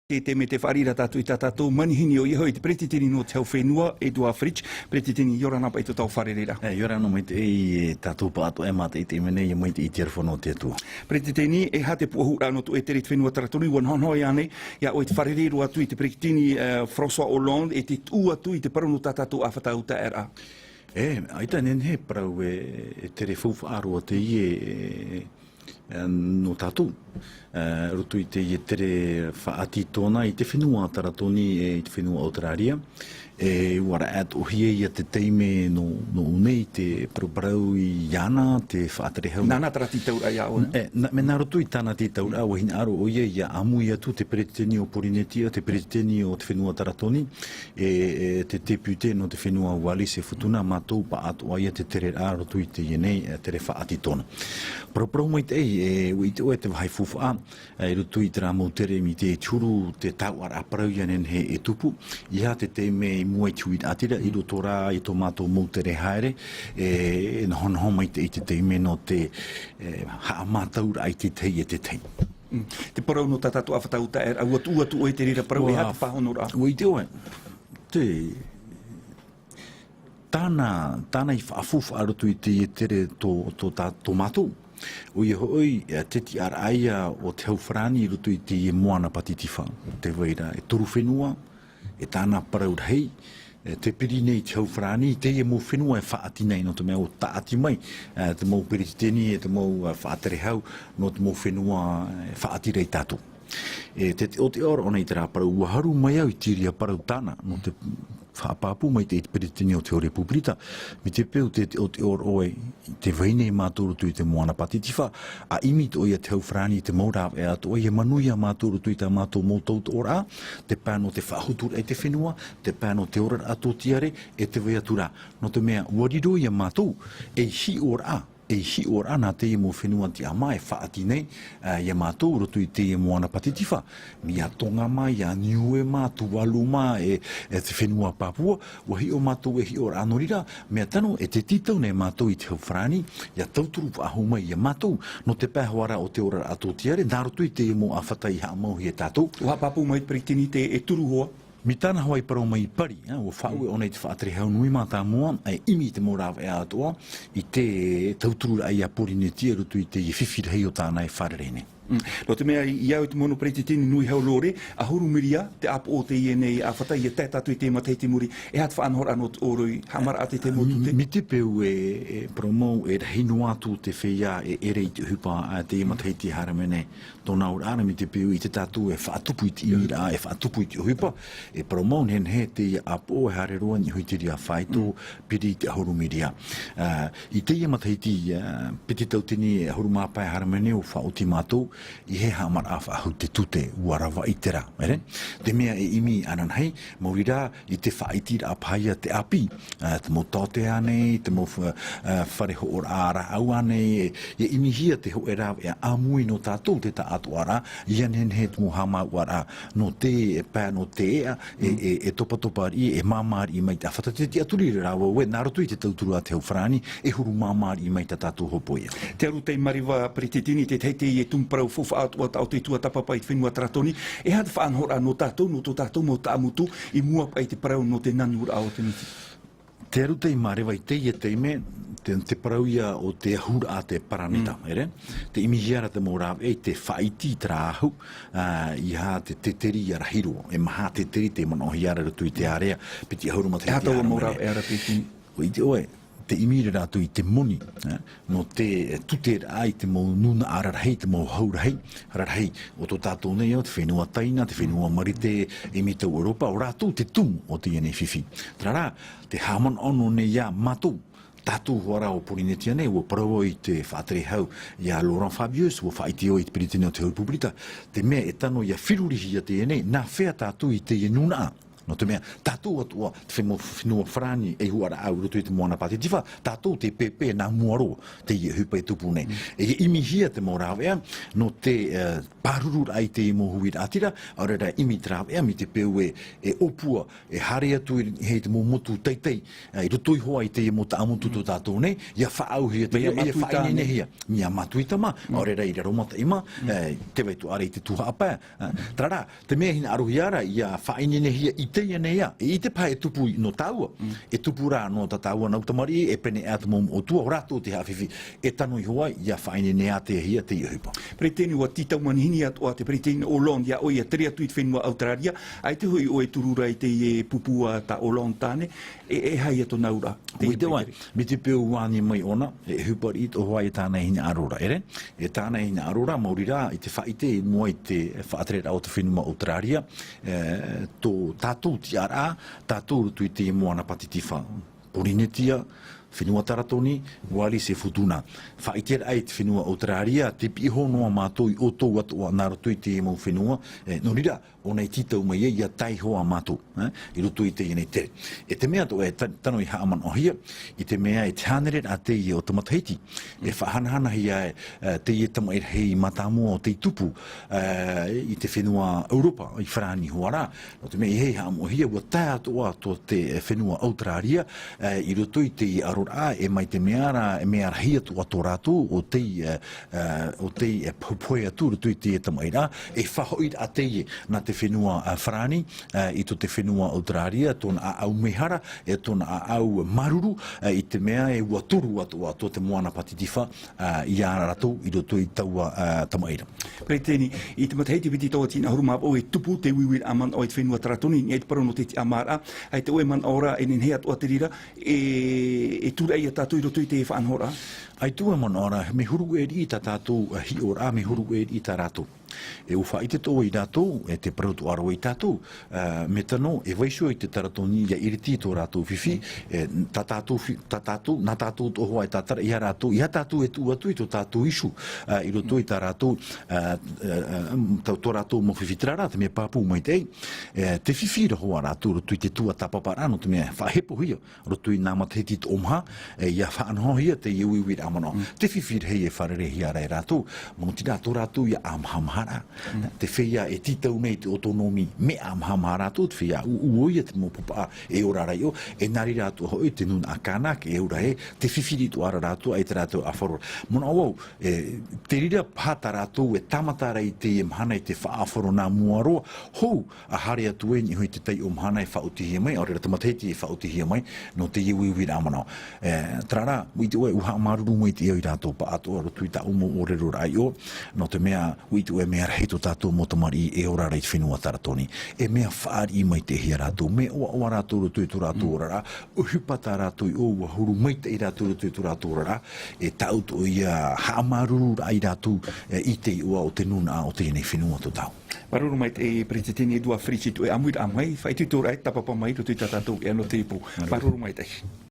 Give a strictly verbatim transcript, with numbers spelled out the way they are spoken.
Te taime tē fāriʻi ra tātou i tā tātou manihini, ʻoia hoʻi te peretiteni nō te hau fenua, Edouard Fritch. Peretiteni, ʻia ora na paʻi tō tātou fārereiraʻa. E, ʻia ora na, maitaʻi e tātou pāʻatoʻa e mātaʻitaʻi i teie nei, ʻia maitaʻi i te aroha nō te Atua. Peretiteni, e aha te puʻohuraʻa nō tō ʻētere i te fenua Taratoni, ʻua nohonoho ānei iā ʻoe te fārerei roa atu i te peretiteni, e, François Hollande, e te tuʻu atu i te parau nō tā tātou ʻāfata ʻautaʻeraʻa? E, ʻaita e nehenehe e parau e, e tere faufaʻa roa teie, e, e, nō tātou. E, roto i teie tere faʻatītona i te fenua Taratoni, e, i te fenua ʻAuteraria. E, ʻua raʻa atoʻahia ia te taime nō, nō ʻō nei te paraparau iāna, te faʻatere hau. Nāna terā tītauraʻa iā ʻoe. E, nā, mea nā roto i tāna tītauraʻa, ʻua hinaʻaro ʻoia ʻia ʻāmui atu te peretiteni o Porinetia, te peretiteni o te fenua Taratoni, e, e, te tēpute nō te fenua Wallis e Futuna, mātou pāʻatoʻa ia te tereraʻa roto i teie nei, e, tere faʻatītona. Paraparau maitaʻi, e, ʻua ʻite ʻoe te vāhi faufaʻa, e, i roto i terā mau tere mai te huru, te taoʻaraʻa parau ʻia nehenehe e tupu, ʻeiaha te taime i mua i te huiraʻatira, i roto rā i tō mātou mau tere haere, e, e nohonoho maitaʻi te taime nō te, e, haʻamātauraʻa i te tahi e te tahi. Mm. Te parau nō tā tātou ʻāfata ʻautaʻeraʻa, ʻua tuʻu atu ʻoe i te reira parau, e aha te pāhonoraʻa? ʻUa ʻite ʻoe. Te, tāna, tāna i faʻafaufaʻa roto i teie tere tō, tō tā, tō mātou. ʻOia hoʻi, e, te tiʻaraʻa ia o te hau farāni i roto i teie moana pātitifā. Tē vai ra e toru fenua, e tāna parau rahi, e, tē piri nei te hau farāni, teie mau fenua e faʻati nei, nō te mea ʻua tāʻati mai, e, te mau peretiteni, e te mau, e, faʻatere hau, nō te mau fenua, e, faʻati ra ia tātou. E, te, te ʻoteʻoraʻa ʻōna i terā parau, ʻua haru mai au i te reira parau tāna, nō te faʻapāpū maitaʻi i te peretiteni o te hau repupirita, mai te peu te, te ʻoteʻoraʻa ʻoe, tē vai nei mātou roto i te moana pātitifā, ʻa ʻimi atoʻa ia te hau farāni i te mau rāveʻa atoʻa, ʻia manuia mātou roto i tā mātou mau tautooraʻa, te pae nō te faʻahuturaʻa i te fenua, te pae nō te oraraʻa tōtiare, e tē vai atu ra. Nō te mea, ʻua riro ia mātou, ei hiʻoraʻa, ei hiʻoraʻa nā teie mau fenua tiʻamā e faʻati nei, ā, ia mātou roto i teie moana pātitifā. Mai iā Tonga mā, iā Niue mā, Tuvalu mā, e, e te fenua Papua, ʻua hiʻo mātou ei hiʻoraʻa nō reira, mea tano, e tē tītau nei mātou i te hau farāni, ʻia tauturu faʻahou mai ia mātou, nō te pae hoʻi ra o te oraraʻa tōtiare, nā roto i teie mau ʻāfata i haʻamauhia e tātou. ʻUa haʻapāpū mai te peretiteni te, e toru hoʻi. Mai tāna hoʻi parau mai i Pari, ā, ʻua faʻaue ʻōna i te faʻatere hau nui mātāmua, e ʻimi i te mau rāveʻa atoʻa, i te tautururaʻa iā Porinetia i roto i teie fifi rahi o tāna e fārerei nei. Mm. Nō te mea, i, i au i te mono peretiteni nui hau lore, ʻahuru miria te ʻāpoʻo o teie nei ʻāfata ʻia tae tātou i te matahiti i muri, e aha te faʻanahoraʻa nō te ʻōroi, haʻamaraʻa te tahi mau tute? Mai te peu e, e parau mau, e rahi noa atu te feiā e ʻere i te ʻohipa, ā, teie matahiti e haere mai nei. Tōna auraʻa mai te peu i te tātou e faʻatupu i te ʻimiraʻa, e faʻatupu i te ʻohipa, e parau mau nehenehe teie ʻāpoʻo e haere roa i niʻa i te reira faito, piri i te ʻahuru miria. Ā, i teie matahiti, ā, piti tauatini e ʻahuru mā pae haere mai nei ʻua faʻaoti mātou, i he haʻamaraʻa faʻahou te tute, ʻua ravaʻi terā, ʻere? Te mea e ʻimi ananahi, maori rā, i te faʻaitiraʻa paha ia te ʻāpī, ā, te mau taote ānei, te mau fa-, ā, fare hoʻoraʻa rāʻau ānei, e, e ʻimihia te hōʻē rāveʻa ʻāmui nō tātou te taʻatoʻaraʻa, ʻia nehenehe te mau haʻamāuʻaraʻa nō te pae, nō te ea, e, e, e topatopa riʻi, e māmā riʻi mai te ʻāfata, te tiʻaturi ra rāua ē, nā roto i te tauturu a te hau farāni, e huru māmā riʻi mai tā tātou hopoiʻa. Te aru tei Mariva Peretiteni, te tahi teie tumu parau faufaʻa atoʻa tā ʻoutou i tuatāpapa i te fenua Taratoni, e aha te faʻanahoraʻa nō tātou, nō tō tātou mau taʻamotu, i mua paʻi i te parau nō te nanuraʻa o te miti? Te aru tei Mariva i teie taime, te, te parau ia o te ahuraʻa te paraneta, ʻere? Te ʻimihia ra te mau rāveʻa i te faʻaiti i terā ahu, ā, ʻeiaha te teteri ʻia rahi roa, e maha teteri tei manaʻohia ra i roto i te ārea, piti ʻahuru matahiti haere mai nei. E aha taua mau rāveʻa ra, Peretiteni? ʻUa ʻite ʻoe, tē ʻimi ra rātou i te moni, ā, nō te, e, tuteraʻa i te mau nūnaʻa rarahi, te mau hau rahi, rarahi, o tō tātou nei, o te fenua Taina, te fenua Marite, ʻimi tau Europa, ʻo rātou te tumu o teie nei fifi. Terā rā, te haʻamanaʻo noa nei ia mātou, tātou hoʻi rā o Porinetia nei, ʻua parau i te faʻatere hau iā Laurent Fabius, ʻua faʻaʻite ʻoia i te Peretiteni o te Hau Repupirita, te mea e tano ʻia ferurihia teie nei, nā hea tātou i teie nūnaʻa. Nō te mea, tātou atoʻa, te fenua, fenua Farāni, e huaraʻau i roto i te moana Pātitifā, tātou te pēpē nā mua roa, teie ʻohipa e tupu nei. E ʻimihia te mau rāveʻa, nō te, eh, pārururaʻa i teie mau huiraʻatira, ʻaore rā ʻimi te rāveʻa, mai te peu e, e ʻōpua, e haere atu i, hei te mau motu teitei, eh, i roto iho ā i teie mau taʻamotu tō tātou nei, ʻia faʻaauhia te, Mea ʻia Matuita faʻaineinehia. Mea Matuita mā, ʻaore rā i Raromataʻi mā, eh, tē vai atoʻa ra i te Tūhaʻapae, eh, terā rā, te mea hinaʻarohia ra, ʻia faʻaineinehia i teie nei ā, e ʻite paha e tupu nō tāua, e tupu rā nō tā tāua nau tamariʻi, e pēneiaʻe te mau moʻotua, ʻo rātou tē haʻafifi, e tano iho ā, ʻia faʻaineine ātea hia teie ʻohipa. Peretiteni, ʻua tītau manihini atoʻa te Peretiteni Hollande iā ʻoe ʻia tere atu i te fenua ʻAutarāria, ʻaita hoʻi ʻoe e turu ra i teie pupu a tā Hollande tāne, e, e aha ia tōna auraʻa? Teie ʻUa ʻite ʻoe, Peretiteni. Mai te peu ʻua ani mai ʻōna, e ʻohipa riʻi atoʻa hoʻi tāna i hinaʻaro ra, ʻere? E tāna i hinaʻaro ra, maori rā, i te faʻaʻite i mua i te faʻatereraʻa o te fenua ʻAutarāria, e, tō tātou tiʻaraʻa, tātou i roto i te moana Pātitifā. Pōrīnetia, fenua Taratoni, Wallis e Futuna. Faʻaʻiteraʻa i te fenua ʻAutarāria, tē piʻi iho noa mātou i ʻoutou atoʻa nā roto i te mau fenua, e, nō reira, ʻōna i tītau mai ai, ʻia tae iho ā mātou, e, i roto i teie nei tere. E te mea atoʻa e ta-, tano i haʻamanaʻohia, i te mea e te hānere rā teie o te matahiti, e faʻahanahanahia e, e, teie tamaʻi rahi mātāmua o tei tupu, e, i te fenua ʻEuropa, i Farāni hoʻi rā, nō te mea ʻeiaha e haʻamoʻehia, ʻua tae atoʻa tō te, e, fenua ʻAutarāria, e, i roto i teie aroraʻa, e mai te mea rā, e mea rahi atoʻa tō rātou, ʻo tei, e, e, ʻo tei, e, pohepohe atu i roto i teie tamaʻi ra, e faʻahoʻiraʻa teie nā te fenua, e, Farāni, e, i tō te fenua ʻAutarāria, tōna ʻāʻau mēhara, e tōna ʻāʻau māuruuru, e, i te mea e ʻua turu atoʻa tō te moana Pātitifā, ā, iā rātou i roto i taua, ā, tamaʻi ra. Peretiteni, i te matahiti piti tauatini ʻahuru mā vaʻu e tupu te uiuiraʻa manaʻo i te fenua Taratoni, i niʻa i te parau nō te tiʻamāraʻa, ʻaita ʻoe e manaʻo ra, e nehenehe atoʻa te reira, e, e tūraʻi ia tātou i roto i te faʻanahoraʻa? ʻAita ʻoe e manaʻo ra, mea huru ʻē riʻi tā tātou, ā, hiʻoraʻa, mea huru ʻē riʻi tā rātou. E ʻua faʻaʻite atoʻa i rātou, e te parau atoʻa ra vau ia tātou, ā, mea tano, e vaiiho i te Taratoni ʻia iriti tō rātou fifi, e, tā tātou fi-, tā tātou, nā tātou atoʻa hoʻi e tātaraʻi ia rātou, ʻeiaha tātou e tuʻu atu i tō tātou ihu, ā, i roto i tā rātou, ā, ā, ā, tō, tō rātou mau fifi, terā rā te mea pāpū maitaʻi, e, tē fifi ra hoʻi rātou i roto i te tuatāpaparaʻa, nō te mea faʻahepohia, roto i nā matahiti toʻomaha, e, ʻia faʻanahohia teie uiuiraʻa manaʻo. Te fifi rahi e fārereihia ra e rātou, maoti rā tō rātou ia ʻāmahamaharaʻa. Te feiā e tītau nei i te autonomie, mea ʻāmahamaharaʻa rātou, te feiā ʻūʻū ʻoia, te mau papaʻa e ora ra iʻō, e nā reira atoʻa hoʻi te nūnaʻa Kanak e ora ē, tē fifi riʻi atoʻa ra rātou, ʻaita rātou e ʻāfaro ra. Manaʻo vau, e, te reira paha tā rātou e tāmata ra i teie mahana i te faʻaʻāfaro nā mua roa, hou, ʻa haere atu ai i niʻa i te taiʻo mahana e faʻaotihia mai, ʻaore rā te matahiti e faʻaotihia mai, nō teie uiuiraʻa manaʻo. E, terā rā, ʻua ʻite ʻoe, ʻua haʻamāuruuru maitaʻi au ia rātou, paʻatoʻa i roto i tāʻu mau ʻōrero ra iʻō, nō te mea, ʻua ʻite ʻoe, mea rahi tō tātou mau tamariʻi e ora ra i te fenua Taratoni. E mea fāriʻi maitaʻi ia rātou, mea ʻoaʻoa rātou i roto i tō rātou oraraʻa, ʻohipa tā rātou iʻō, ʻua huru maitaʻi rātou i roto i tō rātou oraraʻa, e tāʻu atoʻa ia haʻamāuruururaʻa ia rātou, e, i te iʻoa o te nūnaʻa o teie nei fenua tō tāua. Māuruuru maitaʻi, Peretiteni Édouard Fritch, i tō ʻoe ʻāmuiraʻa mai, faʻaitoitoraʻa e tāpapa mai i roto i tā tātou ʻēʻa nō teie pō. Māuruuru. Māuruuru maitaʻi.